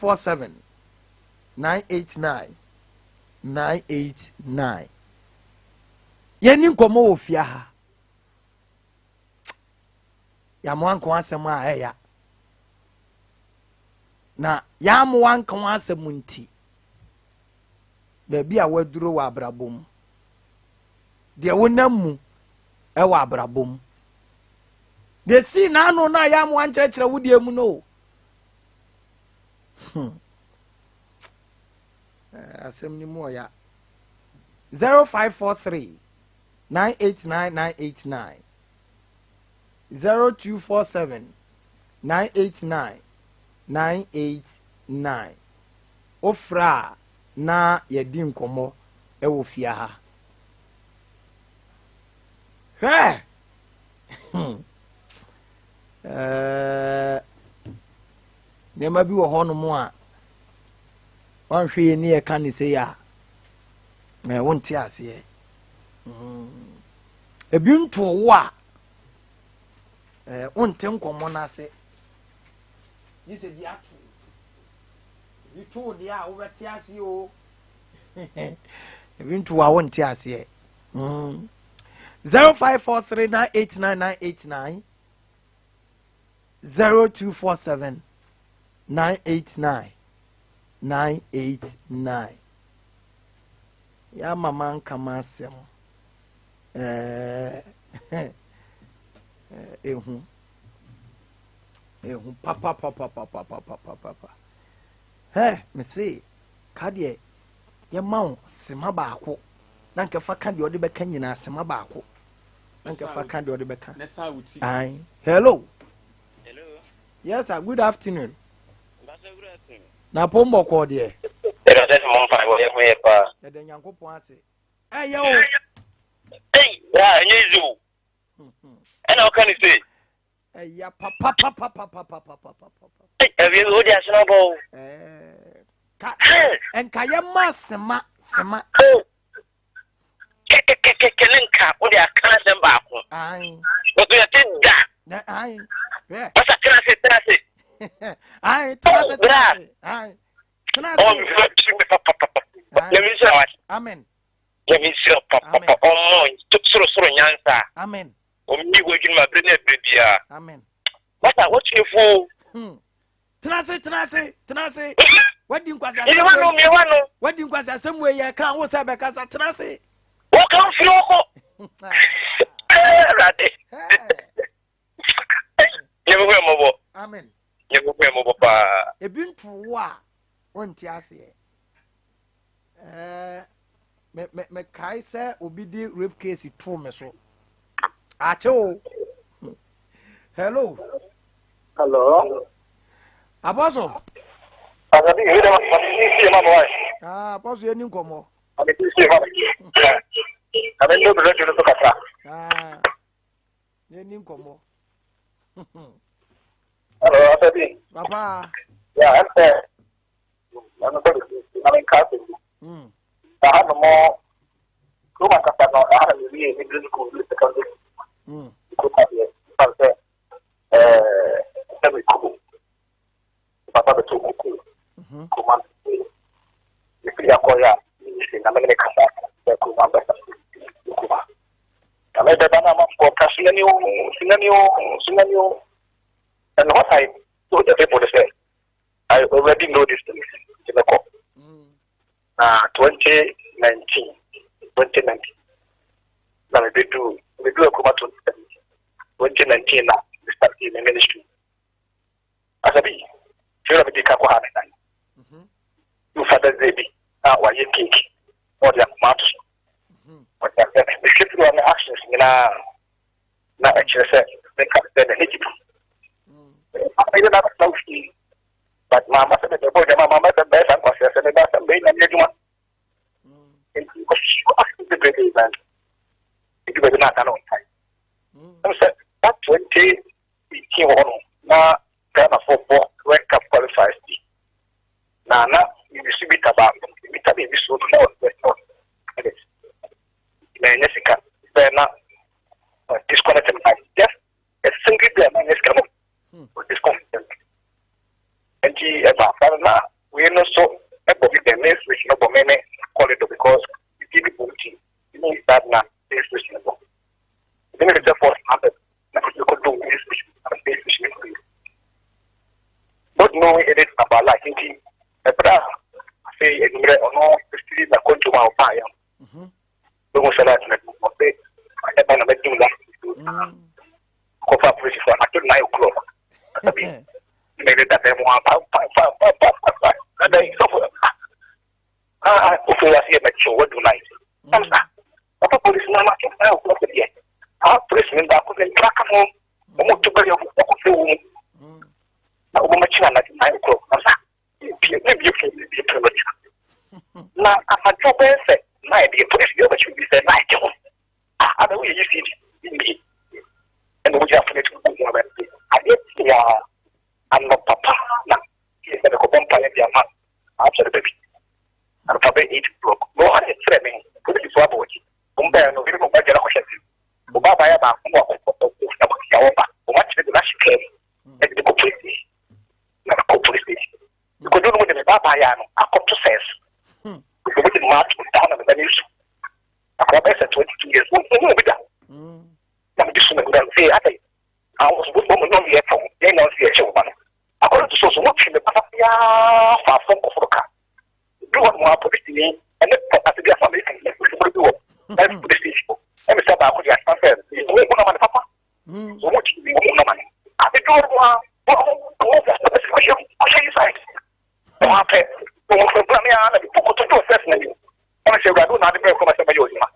47 989 989. Yɛni nkɔmmɔ wɔ fie ha. Yɛamoa nko asɛm a ɛya na yɛamoa nko asɛm nti, baabi a waduro wɔ abrabɔ mu deɛ, wonam mu ɛwɔ abrabɔ mu deɛ, sii n'ano no a yɛamoa nkyerɛkyerɛ wo deɛ mu no. Asɛm ni mu ɔya. 0543 989 989, 0247 989 989. Wofra a na yɛdi nkɔmmɔ ɛwɔ fie ha. Hwɛ, nneɛma bi wɔ hɔnom a wanhwɛ yɛ ni, yɛka ne sɛ a wonte aseɛ. Ebi nto wo a wonte nkɔmmɔ no ase. Gye sɛ bi ato ebi to deɛ a wobɛte aseɛ o. Ebi nto a wonte aseɛ. 0543 989 989, 0247 989 989. Yɛ mama nkama asɛm ehu ehu papapapapapapapa. Hɛ, mese ka deɛ yɛma wo sema baako na nkɛfa ka deɛ ɔde bɛka nyinaa, sema baako na nkɛfa ka deɛ ɔde bɛka. Ayi, hello. Hello. Yes sir, good afternoon. Pastor, good afternoon. Na pɔn bɔkɔɔ deɛ? Ɛdɔ sɛ mo mfa wɔ yɛ ho yɛ paa. Yɛda Nyankopɔn ase, ɛyɛ o. Ei, bra, ɛnyɛ easy o. Ɛna ɔka ne se. Ɛyɛ papapapapapapapapa. Ei, ɛwie o de asena bɔ o. Ka nka yɛ ma sema sema. Kɛkɛkɛkɛ ne nka o de aka asɛm baako. Ayi. Wɔtɔ yɛ ti da. Na ayi hwɛ. Wɔsa tena ase, tena ase. Ayi, tena ase, tena ase, ayi, tena Ɔ ase. mi fɛ ti mi papapapa. Nyame nhyira wa. Amen. Nyame nhyira papapa. Ɔmɔ sorosoro nyansa. Amen. Ɔmi wɔ adwuma abere ne abere biara. Amen. Wɔsa wɔtue fo. Tena ase, tena ase, tena ase. Wadi nkwasi asɛm. Miewa no, miewa no. Wadi nkwasi asɛm wei yɛ kan wo sɛ bɛkasa, tena ase. Wɔka mfiri wɔkɔ. Ɛwurade. Nyame hu ɛmɔbɔ. Amen. Nyame hu ɛmɔbɔ paa. Ebi nto wo a wonte aseɛ. Me me mekae sɛ obi di rape case too me so akyɛ o. Hello. Hello. Apostle. Asabi, yi dɛ ma mi si ma ma wa. Ah, Apostle, yɛ ni nkɔmɔ. Ma mi si ma ma. Na mi ndo bi radio no so kakra. Ah, yɛ ni nkɔmɔ. Hello, Asabi. Papa. Ya, ɛsɛ. Na mi kɔ de si na mi nka ase. Na ha no mo kurom ankasa no, ɛha na mi wie middle school, wie secondary school. Kurom adeɛ, nipa sɛ sɛ mi kubo. Papa bɛtɔ kuku. Kurom ano. Mefiri akɔyɛ a, ministry na mene me kasa sɛ kurom abɛsa kurom. Na mebɛba na amanfoɔ ka sunani o, sunani o, sunani o. And what I told the people is say, I already know this thing. Nti mekɔ. Na 2019, 2019 na mebedu akuma 2017, 2019 na me start my ministry. Asabi, fɛrɛ mi di ka kɔ ha ne nan. No Father's Day bi na wayɛ cake na ɔde akoma ato so. Ɔde asɛ mehwɛ firi wa me actions nyinaa na ɛkyerɛ sɛ meka sɛ n'ani gye bi. Ɛyɛ na abɛtena wo fie. But maama sɛ mebɛbɔ adwuma, maama sɛ mbɛyɛ saa nkwasea sɛ meba sɛ mbɛyɛ Nyame adwuma. Nti ɔsusu actions bebree na edu baabi na ada no ntae. Ɛm sɛ that 2018 wɔ hɔ no na Ghanafoɔ bɔ World Cup qualifiers bi. Na mbisu bi ta baako, bi ta baabi so no na ɔsɛ ɔsɛ na ɛnyɛ sika bɛɛ na disconnect me just a single day a na ɛnyɛ sika no, disconnect me. Nti ɛba saa no na Wei no so ɛbɔ me dɛm, main switch no bɔ me ne corridor because bi bi bɔ nti ne start na main switch no bɔ. Ebi ne sɛ force abɛ na kɔ kɔ do main switch na main switch no bɔ. Not knowing anything about life nti ɛbrɛ a afei enumere ɔno firi na kɔntu ma ɔbaa yɛn. Bɛhu sɛ life no ɔsɛ ɛba na mɛdum life. Kɔfa apolisifoɔ anadwo 9 o'clock. Abi mɛde dada mu a pa pa pa pa pa pa pa dada yi sɔfo ah ah, ofe ase yɛ mɛkyew wadu night ɛm sa papa polisi na ma 9 o'clock deɛ, ah, polisi mi baako ne ntra ka ho, wɔn to bɛyɛ ɔkɔ fɛ wɔ mu na wɔn mɛkyi na anadwo 9 o'clock na sa bie ne bie fo ne bie pere mɛkyi na anadwo bɛyɛ sɛ 9 deɛ, polisi deɛ ɔbɛkyi bi sɛ 9 te ho. Ah, ada woyɛ ECG bie ɛna wɔn gyina afɔ n'akyi gu mu abɛ adeɛ tia anɔpa paa na yɛ sɛ mekɔbɔ mpaeɛ de ama asɔre baabi anɔpa bɛ 8 o'clock na ɔha ne kyerɛ me polisifoɔ abɔ wɔkyi. Wɔn bɛyɛ no ebi mo ba gyina kɔhyɛ se ɔba abaayɛ baako wɔ akɔkɔ na wɔtia wɔba wɔn akyerɛ de n'ahyɛ kaa mu ɛde de kɔ police station. Na kɔ police station ekodu no mu de me ba abaayɛ no akɔto cells, wɔn de mu ato daa na me ba ne nsu akɔla bɛyɛ sɛ 22 years wɔn mu bi da na mede so na wura no sɛ adɛ àwọn so wɔn mu nyɔm yɛ tɔn yɛn nyɔm si ɛkyɛ wɔ ba no. According to so so wɔtwe me papa biara fa afɔ nkɔforo ka bi wɔ mu a polisi ni ɛne pɔ ase bi afa Amerika ni polisi bi wɔ ɛne police station ɛne sɛ baako de asan sɛ wɔn mu nama ne papa wɔn ti wɔn mu nama ne ade dɔɔ mu a wɔn wɔn wɔhyɛ wɔhyɛ inside wɔn apɛ wɔn fɛ bura mi a na mi kókó tó dɔɔ sɛs na mi ɛna sɛ Awurade na ade bɛyɛ kɔma sɛ bɛyɛ ɔdwuma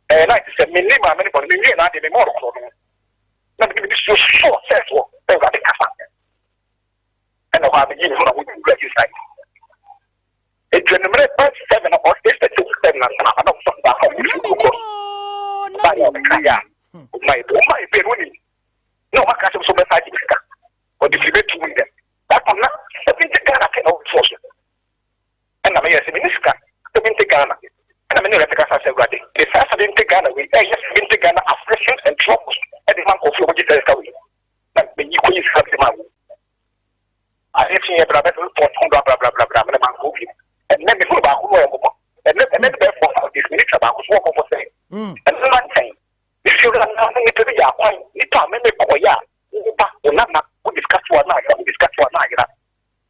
ɛɛ na ti sɛ mi ni maame ne bɔ no mi wie na ade mi mɔɔro korɔ no na mi de mi de suo sɔɔ sɛs wɔ sɛ Awurade kasa ɛna hɔ a mi yi mi ho na wɔn wura inside eduanumere bɛ 7 or 6:37 na sana ana ɔsɔ baako a wɔn fi koko ɔbaa yɛ ɔbɛka yɛ a ɔma yɛ ɔma yɛ bɛn wɔnim na ɔma ka kyerɛ so bɛsa agye sika ɔde fi bɛ 2 million that time na 70 Ghana kɛ na ɔtoɔ so ɛna meyɛ sɛ mene sika 70 Ghana ɛna mene rɛte kasa sɛ Awurade de saa 70 Ghana wei ɛyɛ 70 Ghana afflictions and troubles ɛde ma nkɔfo a wɔgye sɛ sika wei na meyi kɔyi sika bi ma wo. Adeɛ kye yɛ bra bɛ report ho bra bra bra bra bra mene ma nkɔ bi ɛnɛ mehunu baako no ɔyɛ mmɔbɔ ɛnɛ ɛnɛ ne bɛyɛ 4, 5 days mene twa baako so wɔ mmɔbɔ sɛ ɛno ma nkyɛn mefie wura na nipa bi yɛ akwan nipa a meme kɔyɛ a woba wo nana wode sika to a na ayera, wode sika to a na ayera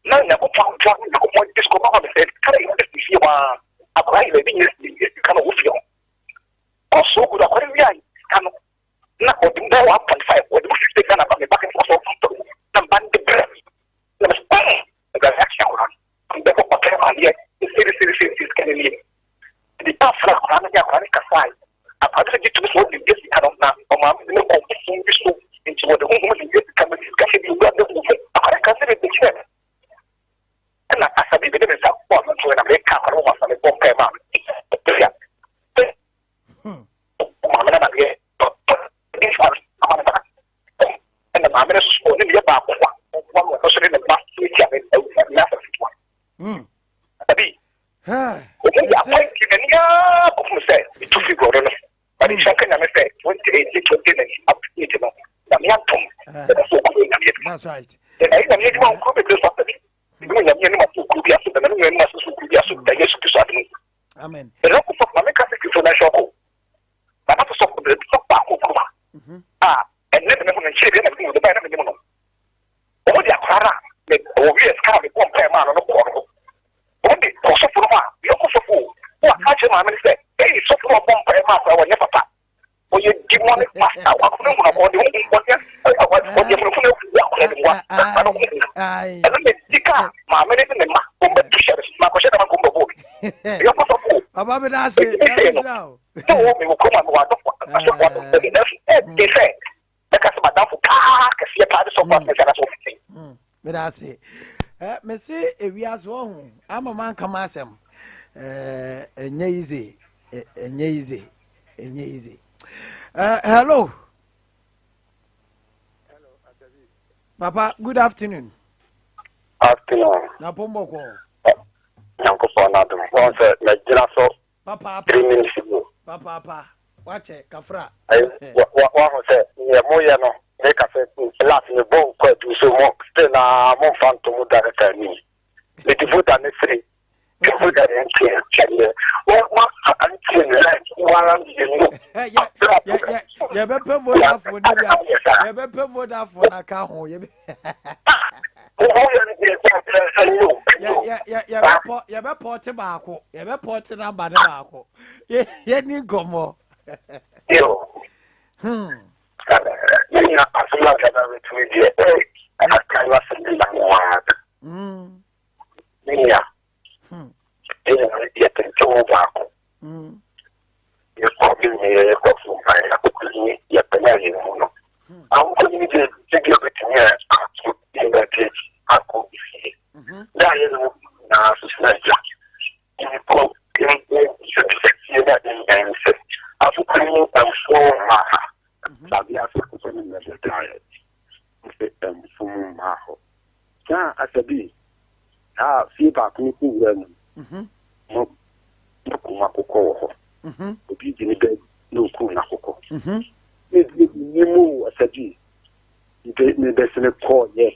na Nyankopɔn ntoa no Nyankopɔn disco ma me sɛ sika no yɛ si fie hɔ a akwaraa yɛ baabi nyɛ sika no wɔ fie hɔ kɔ so good akwaraa wi a sika no na ɔde mu bɛyɛ 1.5 ɔde mu 50 Ghana ba me ba kɛse ɔsɔ ɔtɔ na mba no de brɛ me na mɛ sɛ Awurade akyɛ akwaraa no mbɛbɔ ɔtɛ adeɛ siri siri siri siri sika no nie de afra akwaraa no de akwaraa no kasae akwaraa no sɛ gye tumi sɛ ɔde wie sika no na ɔmaame de ne kɔ bosom bi so nti wɔde honhom de wie sika no sika hyɛ bi owura de ho akwaraa ka sɛ bebe kyerɛ me ɛna asa bi mede me nsa bɔ ano to na meka akwaraa no ma sa mebɔ mpae maa me maame no nadeɛ ɛna maame no soso ne meyɛ baako a ɔboa no ɔno so ne ne ba tia me ne asɛ ketewa abi ɔmu yɛ apɔnti n'ani aa kɔfum sɛ metu firi borɔdo no but nhyira nka Nyame sɛ 2018, 2019 up to date no Nyame atom ɛda so ɔkuro Nyame adwuma. That's right. Ɛyɛ Nyame adwuma wɔ kuro bebree so asɛ bi ebi Nyame anim ase wɔ kuro bi ase na Nyame anim ase so kuro bi ase da Yesu Kristo adom. Amen. Ɛnɛ kɔ sɔfo maame ka sɛ Kristo na ɛhyɛ ɔkɔ na na sɔfo bebree sɔfo baako kurom a ɛnɛ de me ho no nkyɛn bi ɛna me mu de ba ɛna me nim no wɔn de akwaraa no a me wɔ wi sika a me bɔ mpae maa no no kɔɔ no hɔ wɔn de kɔ sɔfo no hɔ a yɛ kɔ sɔfo o wɔn aka akyerɛ maame no sɛ ɛyi sɔfo no ɔbɔ mpae maa akwaraa wɔnyɛ papa, ɔyɛ demonic pastor wakɔnɔ mu na ɔde ho ɔde ɔde funfun ewu akwaraa no mu wa akwaraa no ho ɛno na sika a maame no ne ne ma wɔn bɛ tu hyɛ no so na akɔhyɛ dɛm akɔn bɛ bɔ obi yɛ kɔ sɔfo o. Papa mi da ase. Ebi sɛ no sɛ wɔ mi wɔ kurom a mi wɔ adɔfo asɔfo adɔfo bi nanso ɛde sɛ bɛka sɛ madamfo paa kɛseɛ paa de sɔfo asɛm sɛ anasɛ ɔfiti. Mi da ase. Ɛ mesi ewiase wɔ ho ama ma nka ma asɛm ɛɛ ɛnyɛ easy, ɛnyɛ easy, ɛnyɛ easy. Hello papa, good afternoon. Afternoon. Na pɔmbɔkɔ. Nyankopɔn n'adom wɔn sɛ magyina so. Papaapa. 3 minutes ago. Papaapa, wakyɛ kafra. Wahu sɛ neɛ moyɛ no meka sɛ last mebɔ kɔ adu so mo still na momfa nto mu da kaka anim. Mede voda ne sere. Voda ne nkyɛn kyɛdeɛ. Wɔn ma MTN line wara mmienu. Yɛbɛpɛ Vodafone ne bia. Yɛbɛpɛ Vodafone aka ho. Yɛbɛpɔte baako. Yɛbɛpɔte namba ne baako. Yɛni nkɔmmɔ. Hmm. Yɛnya asɛm a gada bɛtumi deɛ ɛka asɛm bi na mo ara. Menya. Yɛnya yɛtete wo baako. Yɛkɔ bi ne yɛkɔ so mpae akoko ni yɛpɛ na yɛn mu no. Akoko ni deɛ deɛ bɛtumi a ato yɛn akɔ fie. Na yɛn mu nyinaa so sɛ agya. Mpo sɛ fie na ɛmbɛn sɛ akoko ni ɛmfo mma ha. Sabi ase akoko ni mmɛbɛdaeɛ. Sɛ ɛmfo mu mma hɔ. Saa asabi a fie baako no kɔ wura mu no, na kum akokɔ wɔ hɔ. Obi gye ne baabi na okum n'akokɔ. Ne deɛ menim o asabi, mebɛsene kɔɔyɛ.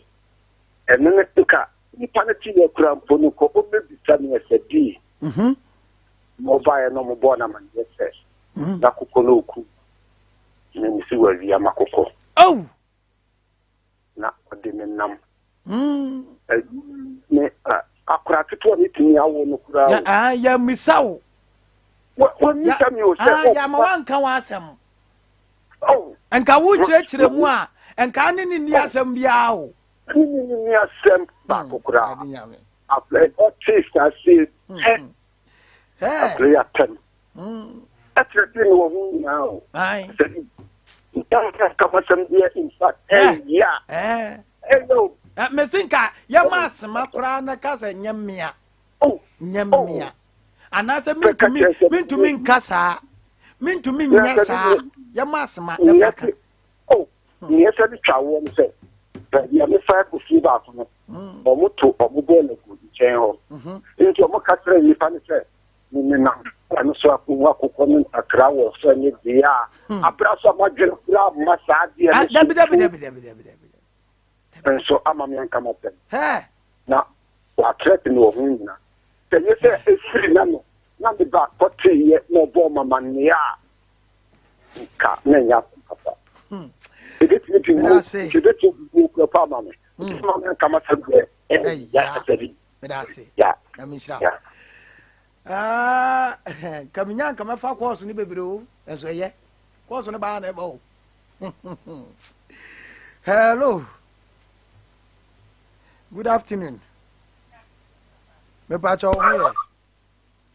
Ɛno ne nka nipa no te yɛ kura mpo no kɔ ɔmmɛbisa me asabi. Na ɔbaeɛ na ɔmobɔɔ no amanneɛ sɛ n'akokɔ no okum. Na mesi wawia m'akokɔ. Oh! Na ɔde ne nam. Ne akora ketewa ne tumi awo no koraa o. Yɛmmisa wo. Wɔmmisa mi o sɛ. Yɛama wanka w'asɛm. Nka wokyerɛkyerɛ mu a, nka ne ne nni asɛm biara o. Ne ne nni asɛm baako koraa. Afei ɔte saa se ɛ. Afei atɛm. Ɛkyerɛ sɛ ne wɔ ho nyinaa o. Sɛ nkamasɛm deɛ in fact ɛyɛ a ɛyɛ o. Mesi nka yɛma asema koraa na ka sɛ nyɛ mmea. Nyɛ mmea. Anaasɛ mentumi mentumi nka saa. Mentumi nyɛ saa. Yɛma asema na fa ka. Neɛ sɛ de twa woɔ no sɛ baabi a mefa kɔ fie baako no ɔmo to ɔmo bɔɔl agu nkyɛn hɔ. Nti ɔmo ka kyerɛ nnipa no sɛ menenam no so akɔhu akokɔ no ntakra wɔ sɛ ne deɛ a abra so a madwene koraa mma saa adeɛ no so. Dabi dabi dabi dabi dabi. Nso ama me anka m'asɛm. Na wɔatrɛte me wɔ ho nyina. Sɛ nyɛ sɛ ɛfiri na no na me ba kɔteeɛ na ɔbɔɔ mamanneɛ a nka na ɛnyɛ asɛm papa. Ɛbɛtumi de wuo, ɛbɛtumi de wuo kura pa ama me. Ama me anka m'asɛm deɛ ɛyɛ asɛ bi. Meda ase. Nyame nhyira wo. Nka menya nka mɛfa kɔɔso no bebree o, nso ɛyɛ. Kɔɔso no baa na ɛba o. Hello. Good afternoon. Mepakyɛ wo ho yɛ.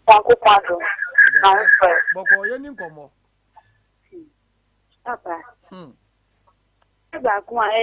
Nyankopɔn adom. Na wo fɛ. Bɔkɔ yɛ ni nkɔmmɔ. Papa. Baako a ɛyɛ.